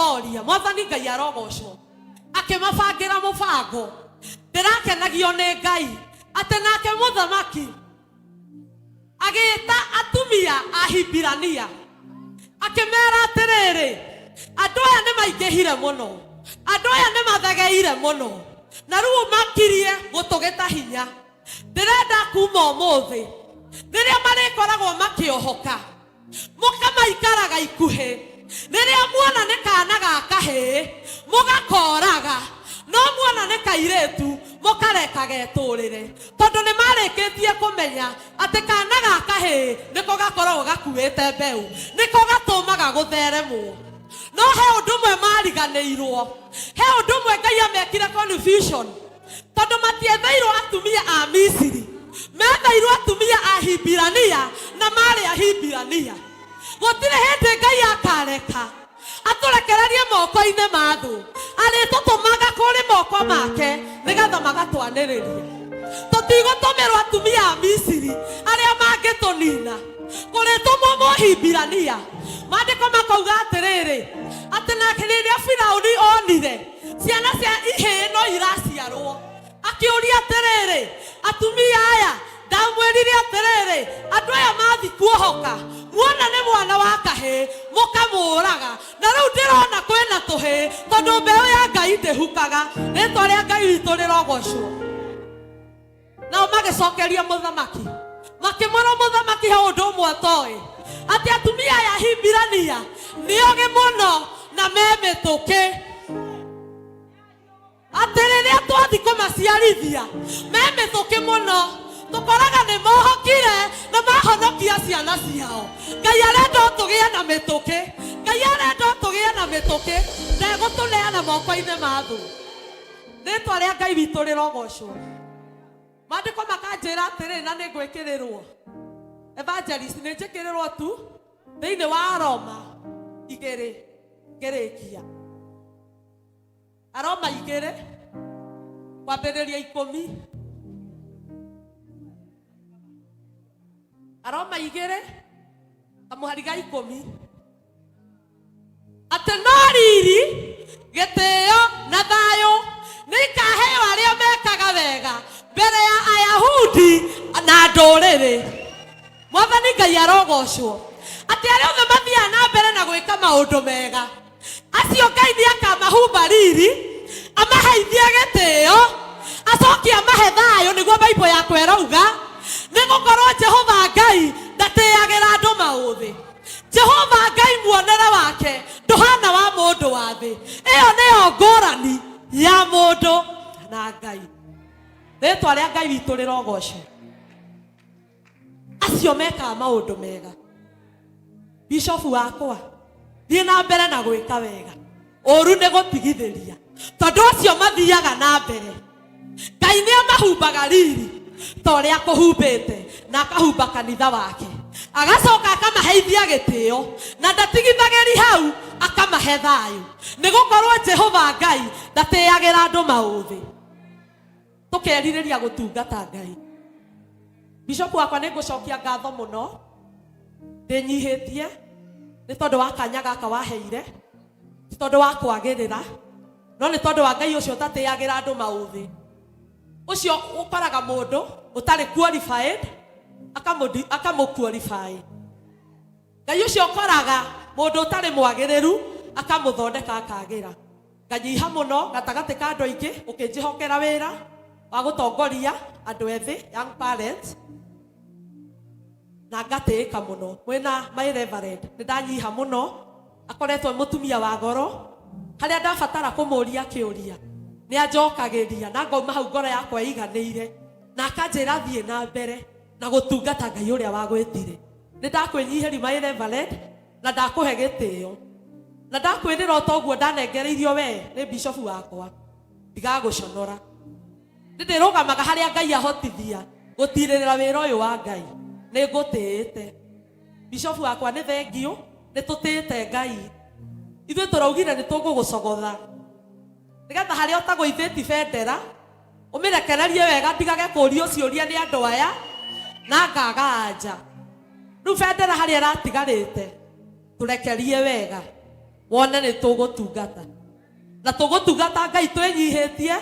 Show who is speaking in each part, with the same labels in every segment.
Speaker 1: Gũtoria. Mwathani Ngai arogocwo. Akĩmabangĩra mũbango. Ndĩrakenagio nĩ Ngai atĩ nake mũthamaki agĩta atumia a Hibirania akĩmera atĩrĩrĩ, andũ aya nĩ maingĩhire mũno, andũ aya nĩ mathegeire mũno, na rĩu makirie gũtũgĩta hinya. Ndĩrenda kuma ũmũthĩ rĩrĩa marĩkoragwo makĩohoka mũkamaikaraga ikuhĩ, rĩrĩa muona nĩ kana ga kahĩĩ mũgakoraga, no muona nĩ kairĩtu mũkareka getũrĩre, tondũ nĩ marĩkĩtie kũmenya atĩ kana ga kahĩĩ nĩko gakoragwo gakuĩte mbeũ, nĩko gatũmaga gũtheremwo. No he ũndũ ũmwe mariganĩirwo, he ũndũ ũmwe Ngai amekire confusion, tondũ matietheirwo atumia a Misiri, metheirwo atumia a Hibirania na maarĩ Ahibirania. Gũtirĩ hĩndĩ Ngai akareka atũrekererie moko-inĩ ma thũ, arĩtũtũmaga kũrĩ moko make nĩgetha magatwanĩrĩria. Tũtigũtũmĩrwo atumia a Misiri arĩa mangĩtũnina, kũrĩtũmwo Mũhibirania. Maandĩko makauga atĩrĩrĩ, atĩ nake rĩrĩa Firauni onire ciana cia ihĩĩ no iraciarwo, akĩũria atĩrĩrĩ, atumia aya, ndamwĩrire atĩrĩrĩ, andũ aya mathi kuohoka, muona nĩ mwana wa kahĩĩ mũkamũraga, na rĩu ndĩrona kwĩna tũhĩĩ, tondũ mbeũ ya Ngai ndĩhukaga. Rĩtwa rĩa Ngai witũ rĩrogocwo. Nao magĩcokeria mũthamaki makĩmwĩra, mũthamaki, he ũndũ ũmwe ũtoĩ, atĩ atumia aya Ahibirania nĩ ogĩ mũno na me mĩtũkĩ, atĩ rĩrĩa twathi kũmaciarithia me mĩtũkĩ mũno, tũkoraga nĩ mohokire na mahonokia ciana ciao. Ngai arenda o tũgĩe na mĩtũkĩ. Ngai arenda o tũgĩe na mĩtũkĩ, ndegũtũneana moko-inĩ ma thũ. Rĩtwa rĩa Ngai witũ rĩrogocwo. Maandĩko makanjĩra atĩrĩ, na nĩ ngwĩkĩrĩrwo evangelist, nĩ njĩkĩrĩrwo tu thĩinĩ wa Roma 2 ngĩrĩkia. Aroma 2 kwambĩrĩria 10. Aroma 2 kamũhari ga 10. Atĩ no riri, gĩtĩo na thayũ nĩ ikaheo arĩa mekaga wega mbere ya Ayahudi na ndũrĩrĩ. Mwathani Ngai arogocwo. Atĩ arĩa othe mathiaga na mbere na gwĩka maũndũ mega, acio Ngai nĩ akamahumba riri, amaheithie gĩtĩo, acoke amahe thayũ, nĩguo Bible yakwa ĩrauga, nĩ gũkorwo Jehova Ngai ndatĩagĩra andũ maũthĩ. Jehova Ngai muonere wake ndũhana wa mũndũ wa thĩ. Ĩyo nĩyo ngũrani ya mũndũ na Ngai. Rĩtwa rĩa Ngai witũ rĩrogocwo. Acio mekaga maũndũ mega. Bishofu wakwa, thiĩ na mbere na gwĩka wega. Ũru nĩ gũtigithĩria, tondũ acio mathiaga na mbere. Ngai nĩ amahumbaga riri ta ũrĩa akũhumbĩte na akahumba kanitha wake, agacoka akamaheithia gĩtĩo, na ndatigithagĩri hau, akamahe thayũ, nĩ gũkorwo Jehova Ngai ndatĩagĩra andũ maũthĩ. Tũkerirĩria gũtungata Ngai. Bishop wakwa, nĩ ngũcokia ngatho mũno ndĩnyihĩtie nĩ tondũ wa kanya gaka waheire, ti tondũ wa kwagĩrĩra, no nĩ tondũ wa Ngai ũcio ũtatĩagĩra andũ maũthĩ, ũcio ũkoraga mũndũ ũtarĩ qualified akamũ qualify. Ngai ũcio ũkoraga mũndũ ũtarĩ mwagĩrĩru akamũthondeka akagĩra. Nganyiha mũno gatagatĩ ka andũ aingĩ ũkĩnjĩhokera wĩra wa gũtongoria andũ ethĩ, young parents, na ngatĩĩka mũno. Mwĩna my reverend, nĩ ndanyiha mũno, akoretwo e mũtumia wa goro, harĩa ndabatara kũmũria kĩũria nĩ anjokagĩria na ngauma hau ngoro yakwa ĩiganĩire, na akanjĩra thiĩ na mbere na gũtungata Ngai ũrĩa wagwĩtire. Nĩ ndakwĩnyihĩria my reverend, na ndakũhe gĩtĩo, na ndakwĩrĩra o ta ũguo ndanengereirio wee nĩ bishofu wakwa, ndigagũconora. Nĩ ndĩrũgamaga harĩa Ngai ahotithia gũtirĩrĩra wĩra ũyũ wa Ngai. Nĩ ngũtĩĩte bishofu wakwa, nĩ thengiũ, nĩ tũtĩĩte Ngai. Ithuĩ tũraugire nĩ tũgũgũcogotha nĩgetha harĩa ũtagũithĩti bendera ũmĩrekererie wega, ndigage kũrio ciũria nĩ andũ aya na ngaga anja. Rĩu bendera harĩa ĩratigarĩte tũrekerie wega. Wone nĩ tũgũtungata na tũgũtungata Ngai twĩnyihĩtie,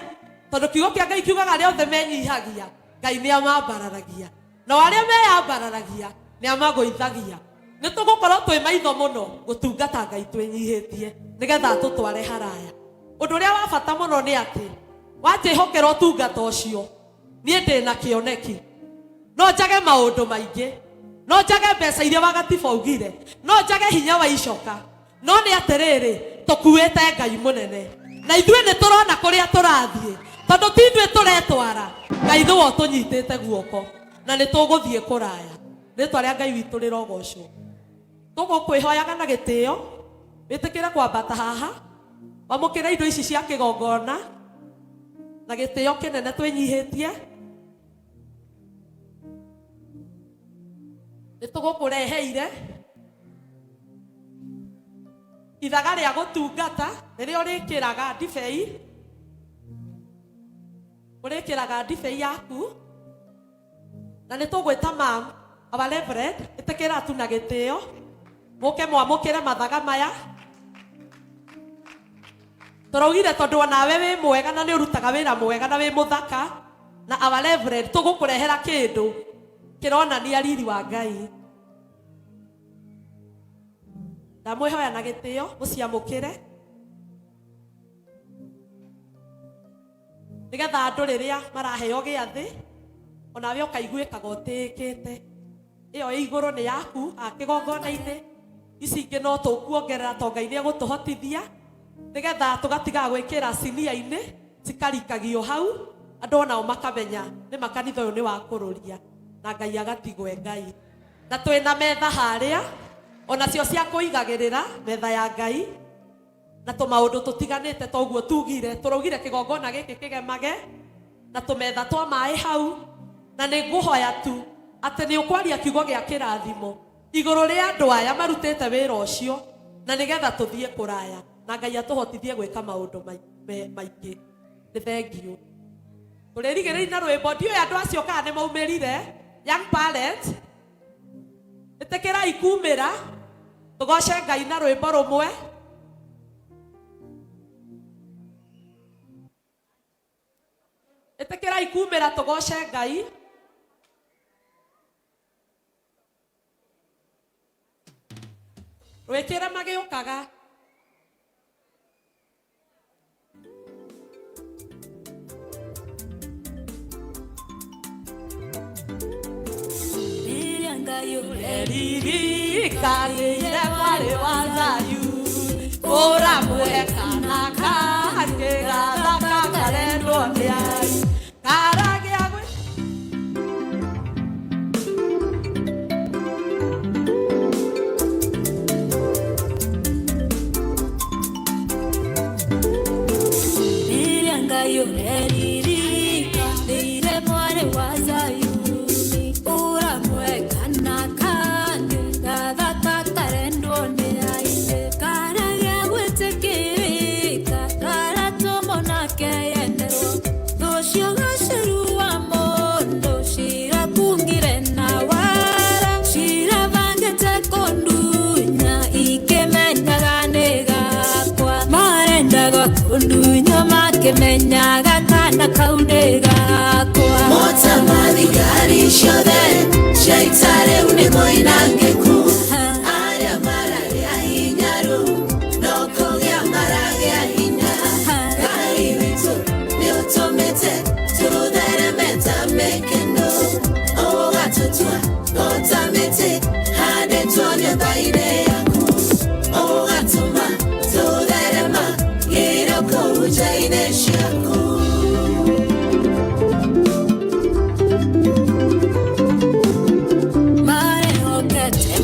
Speaker 1: tondũ kiugo kĩa Ngai kiugaga arĩa othe menyihagia Ngai nĩ amambararagia, nao arĩa meyambararagia nĩ amagũithagia. Nĩ tũgũkorwo twĩ maitho mũno gũtungata Ngai twĩnyihĩtie nĩgetha atũtware haraya. Ũndũ ũrĩa wa bata mũno nĩ atĩ wanjĩhokera ũtungata ũcio, niĩ ndĩ na kĩoneki. No njage maũndũ maingĩ, no njage mbeca iria wagatiba augire, no njage hinya wa icoka, no nĩ atĩrĩrĩ, tũkuĩte Ngai mũnene, na ithuĩ nĩ tũrona kũrĩa tũrathiĩ, tondũ ti ithuĩ tũretwara, Ngai nĩwe ũtũnyitĩte guoko, na nĩ tũgũthiĩ kũraya. Rĩtwa rĩa Ngai witũ rĩrogocwo. Tũgũkwĩhoyaga na gĩtĩo wĩtĩkĩre kwambata haha, wamũkĩre indo ici cia kĩgongona na gĩtĩo kĩnene twĩnyihĩtie. Nĩ tũgũkũreheire ithaga rĩa gũtungata rĩrĩa ũrĩkĩraga ndibei, ũrĩkĩraga ndibei yaku, na nĩ tũgwĩta mam our reverend, ĩtĩkĩra tu na gĩtĩo mũke mwamũkĩre mathaga maya. Tũraugire tondũ onawe wĩ mwega na nĩ ũrutaga wĩra mwega na wĩ mũthaka, na our reverend tũgũkũrehera kĩndũ kĩronania riri wa Ngai. Ndamwĩhoya na gĩtĩo mũciamũkĩre nĩgetha andũ rĩrĩa maraheo gĩathĩ onawe ũkaiguĩkaga ũtĩĩkĩte. Ĩyo ĩ igũrũ nĩ yaku a kĩgongona-inĩ, ici ingĩ no tũkuongerera to Ngai nĩ egũtũhotithia nĩgetha tũgatigaga gwĩkĩra sinia-inĩ cikarikagio hau, andũ onao makamenya nĩma kanitha ũyũ nĩ wa kũrũria na Ngai agatigwo e Ngai. Na twĩna metha harĩa onacio cia kũigagĩrĩra metha ya Ngai na tũmaũndũ tũtiganĩte toguo tugire, tũraugire kĩgongona gĩkĩ kĩgemage na tũmetha twa maĩ hau, na nĩ ngũhoya tu atĩ nĩ ũkwaria kiugo gĩa kĩrathimo igũrũ rĩa andũ aya marutĩte wĩra ũcio, na nĩgetha tũthiĩ kũraya na Ngai atũhotithie gwĩka maũndũ maingĩ. Nĩ thengiũ. Tũrĩrigĩrĩria na rwĩmbo, ndiũĩ andũ acio kana nĩ maumĩrire, young parents, ĩtĩkĩrai kumĩra tũgoce Ngai na rwĩmbo rũmwe. Ĩtĩkĩrai kumĩra tũgoce Ngai. Rwĩkĩre magĩũkaga.
Speaker 2: Rĩrĩa Ngai
Speaker 1: Ũreririkanĩire mwarĩ wa Zayuni, ũramũhe kana kangĩ gathaka karendwo nĩ ai karagĩa gwĩ
Speaker 2: Rĩrĩa Ngai ũreririkanĩire mwarĩ wa Zayuni, ũramũhe kana kangĩ gathaka karendwo nĩ aingĩ, karagĩa gwĩtĩkĩrĩka, karatũmwo nake yenderwo, thũ cio wa mũndũ cirakungire na wara, cirabangĩte kũndunya ikĩmenyaga nĩ gakwa, marendaga kũndunya makĩmenyaga kana kau nĩ gakwa.
Speaker 3: Mota mathigari ciothe cia ita rĩu nĩ moinangĩku, arĩa mararĩa hinyaru no kũgĩa maragĩa hinya. Ngai witũ nĩ ũtũmĩte tũthereme ta mĩkendo, ũgatũtua o ta mĩtĩ handĩtwo nyũmba-inĩ yaku, ũgatũma tũtherema gĩro kũu nja-inĩ ciaku.
Speaker 2: Marehokete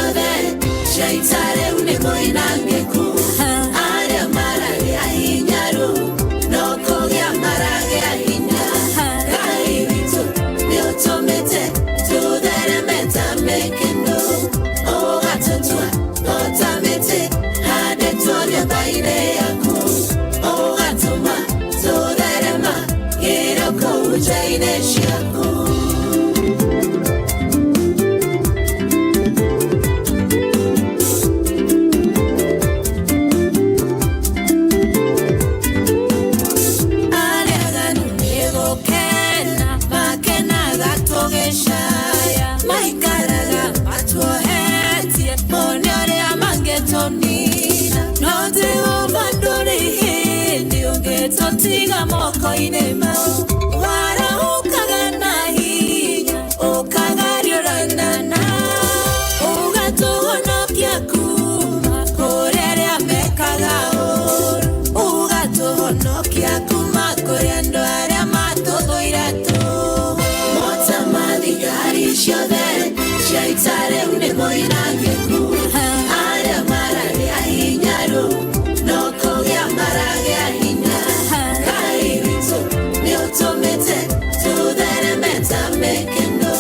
Speaker 3: Ciothe cia ita rĩu nĩ moinangĩku, arĩa maragĩa hinyaru no kũgĩa maragĩa hinya. Ngai witũ nĩ ũtũmĩte tũthereme ta mĩkĩndũ, ũgatũtua o ta mĩtĩ handĩtwo nyũmba-inĩ yaku, ũgatũma tũtherema kĩrĩ kũu nja-inĩ ciaku. Arĩa aganu nĩgũkena makenaga tũgĩcaya, maikaraga matuohetie mone ũrĩa mangĩtũnina, no Jehova ndũrĩ hĩndĩ ũngĩtũtiga moko-inĩ mau. Warahũkaga na hinya ũkagariũrana nao, ũgatũhonokia kuma kũrĩ arĩa mekaga ũũru, ũgatũhonokia kuma kũrĩ andũ arĩa matũthũire tũhũ. Mota ma thigari ciothe cia ita rĩu nĩ moinangĩku, arĩa maragĩa hinyaru no kũgĩa maragĩa hinya. Ngai witũ nĩ ũtũmĩte tũthereme ta mĩkĩndũ,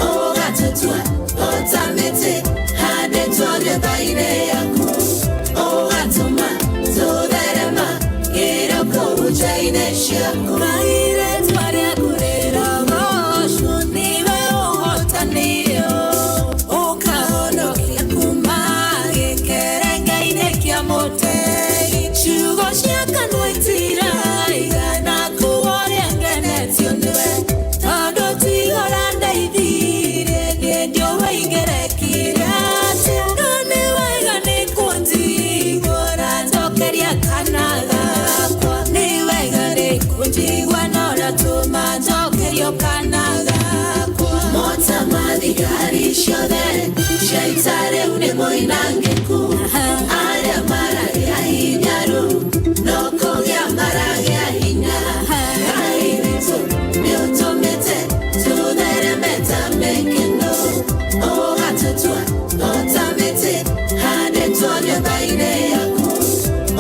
Speaker 3: ũgatũtua o ta mĩtĩ handĩtwo nyũmba-inĩ yaku, ũgatũma tũtherema kĩrĩ kũu nja-inĩ ciaku. Ngai rĩtwa rĩaku rĩrogocwo, nĩwe ũhotanĩire, ũkahonokia kuma gĩkerenge-inĩ kĩa mũtegi. Ciugo cia kanua itiraigana kuga ũrĩa ngenetio nĩwe, tondũ tiga ũrandeithirie niĩ ndiũĩ ingĩrekire atĩa. No nĩ wega nĩ kũnjigua ũranjokeria kana gakwa, nĩ wega nĩ kũnjigua na ũratũma njokerio kana gakwa. Mota ma thigari ciothe cia ita rĩu nĩ moinangĩku, arĩa maragĩa hinyaru no kũgĩa maragĩa hinya. Ngai witũ nĩ ũtũmĩte tũthereme ta mĩkĩndũ, ũgatũtua o ta mĩtĩ handĩtwo nyũmba-inĩ yaku,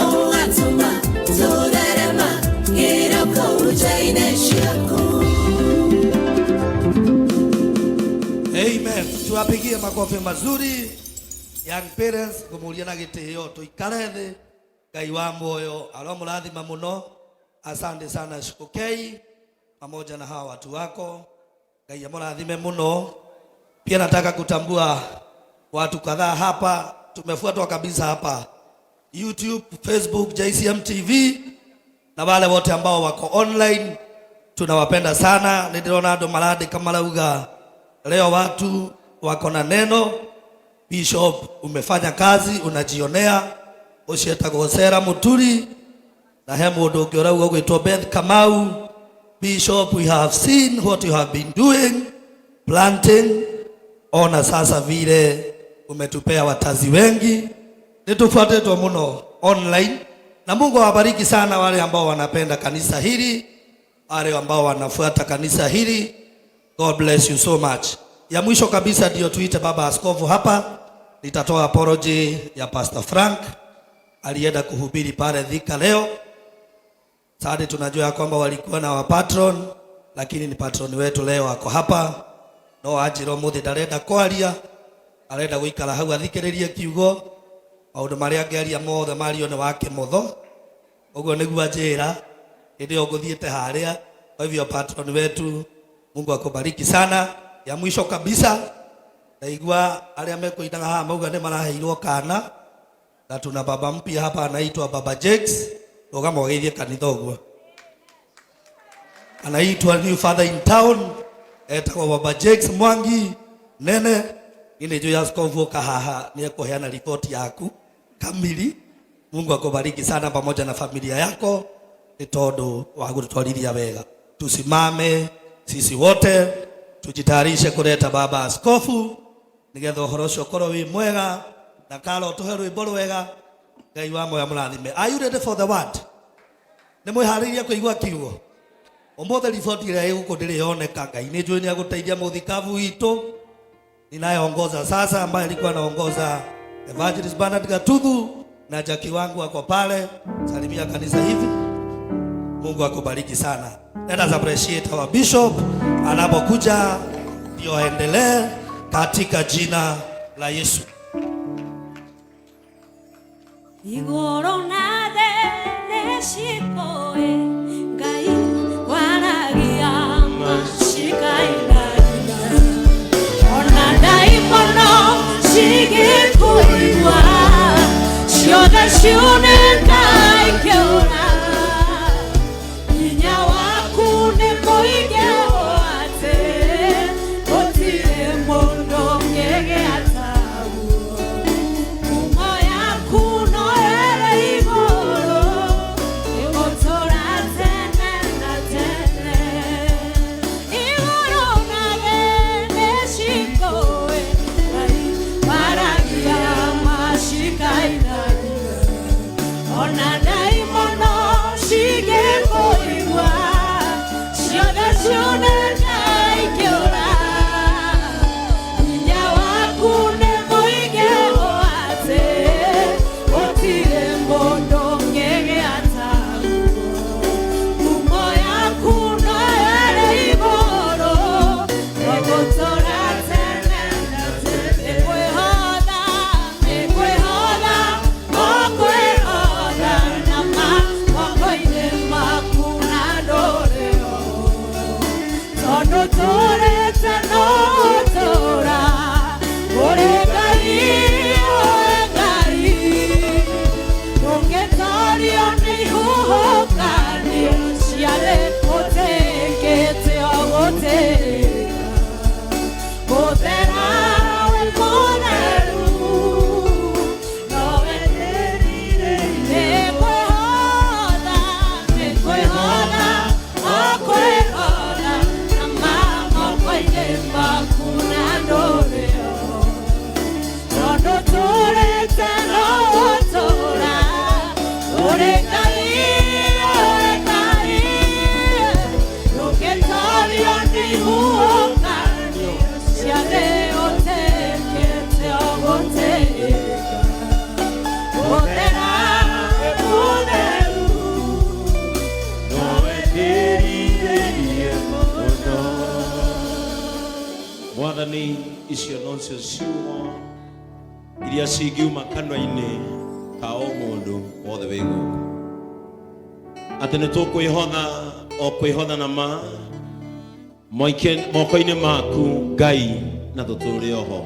Speaker 3: ũgatũma tũtherema kĩrĩ kũu nja-inĩ ciaku.
Speaker 4: Amen. Tuwapigie makofi mazuri young parents, ngumuria na gitio tuikare thi. Ngai wa muoyo aromurathima muno. Asante sana Shukukei pamoja na hawa watu wako. Ngai amurathime muno. Pia nataka kutambua watu kadhaa hapa, tumefuatwa kabisa hapa YouTube, Facebook, JCM TV na wale wote ambao wako online, tunawapenda sana. Nĩndĩrona andũ marandĩka marauga leo watu wako na neno. Bishop, umefanya kazi, unajionea. Ũcio etagwo Sarah Muturi na he mũndũ ũngĩ ũrauga ũgwĩtwo Beth Kamau. Bishop, we have seen what you have been doing planting. Ona sasa vile umetupea watazi wengi, nitufuatetwo muno online, na Mungu awabariki sana wale ambao wanapenda kanisa hili, wale ambao wanafuata kanisa hili. God bless you so much. Ya mwisho kabisa ndio tuite baba askofu hapa. Nitatoa apology ya Pastor Frank, alienda kuhubiri pale Thika leo. Sasa tunajua ya kwamba walikuwa na wa patron, lakini ni patron wetu leo ako hapa. No anjĩra ũmũthĩ ndarenda kwaria, arenda gũikara hau athikĩrĩrie kiugo. Maũndũ marĩa angĩaria mothe mario nĩ wa kĩmotho, ũguo nĩguo anjĩra hĩndĩ ĩyo ngũthiĩte harĩa. Kwa hivyo patron wetu, Mungu akubariki sana. Ya mwisho kabisa, ndaigua arĩa mekũinaga haha mauga nĩ maraheirwo kana, na tuna baba mpya hapa anaitwa Baba Jakes. Rũgama ũgeithie kanitha ũguo. Anaitwa new father in town, etagwo Baba Jakes Mwangi nene. Niĩ nĩ njũĩ askofu ũka haha nĩ ekũheana ripoti yaku kamili. Mungu akubariki sana pamoja na familia yako nĩ tondũ wa gũtũtwarithia wega. Tusimame sisi wote tujitayarishe kuleta baba askofu nigetha ũhoro ũcio ũkorwo wĩ mwega na karo tũhe rwĩmbo rwega. Ngai wa moya mũrathime. Are you ready for the word? Nĩ mwĩharĩirie kũigua kiugo? Ũmũthĩ riboti ĩrĩa ĩ gũkũ ndĩrĩ yoneka. Ngai nĩ njũĩ nĩ agũteithia mũthikabu witũ. ninayeongoza sasa, ambaye alikuwa anaongoza Evangelist Bernard Gatuthu na Jaki wangu wako pale. Salimia kanisa hivi. Mungu akubariki sana. Let us appreciate our bishop anapokuja, ndio aendelee katika jina la Yesu.
Speaker 2: Igũrũ na thĩ nĩcikũĩ Ngai waragia ma cikainaina ona ndaimono cigĩkũigua ciothe ciunĩka ikĩũra hinya waku nĩ mũingĩ ũũ atĩ gũtirĩ mũndũ ũngĩgĩa taguo. Ngumo yaku no ĩrĩ igũrũ, ĩgũtũũra tene na tene. Igũrũ na thĩ nĩcikũĩ, Ngai waragia ma cikainaina. Ona ndaimono cigĩkũigua, ciothe ciunĩka ikĩũra. Hinya waku nĩ mũingĩ ũũ atĩ gũtirĩ mũndũ ũngĩgĩa taguo. Ngumo yaku no ĩrĩ igũrũ, ĩgũtũũra tene na tene. Nĩngwĩhotha, nĩngwĩhotha, ngũkwĩhotha na ma moko-inĩ maku na ndũrĩ ho. Tondũ tũrĩte no gũtũũra, ũrĩ Ngai, ũrĩ Ngai. Ndũngĩtorio nĩ ihuhũkanio cia thĩ, ũtĩkĩte o gũtĩka. Gũthera wĩ mũtheru, nowe nĩngwĩhotha, nĩngwĩhotha, ngũkwĩhotha na ma moko-inĩ maku na ndũrĩ ho. Tondũ tũrĩte no gũtũũra, ũrĩ Ngai, ũrĩ Ngai. Ndũngĩtorio nĩ ihuhũkanio cia thĩ, ũtĩkĩte o gũtĩka. Gũthera wĩ mũtheru,
Speaker 5: Nowe ndĩrirĩirie mũno. Mwathani, icio nocio ciugo iria cingiuma kanua-inĩ ka o mũndũ wothe wĩ gũkũ, atĩ nĩ tũkwĩhotha o kwĩhotha na ma moko-inĩ maku Ngai, na tũtũre oho.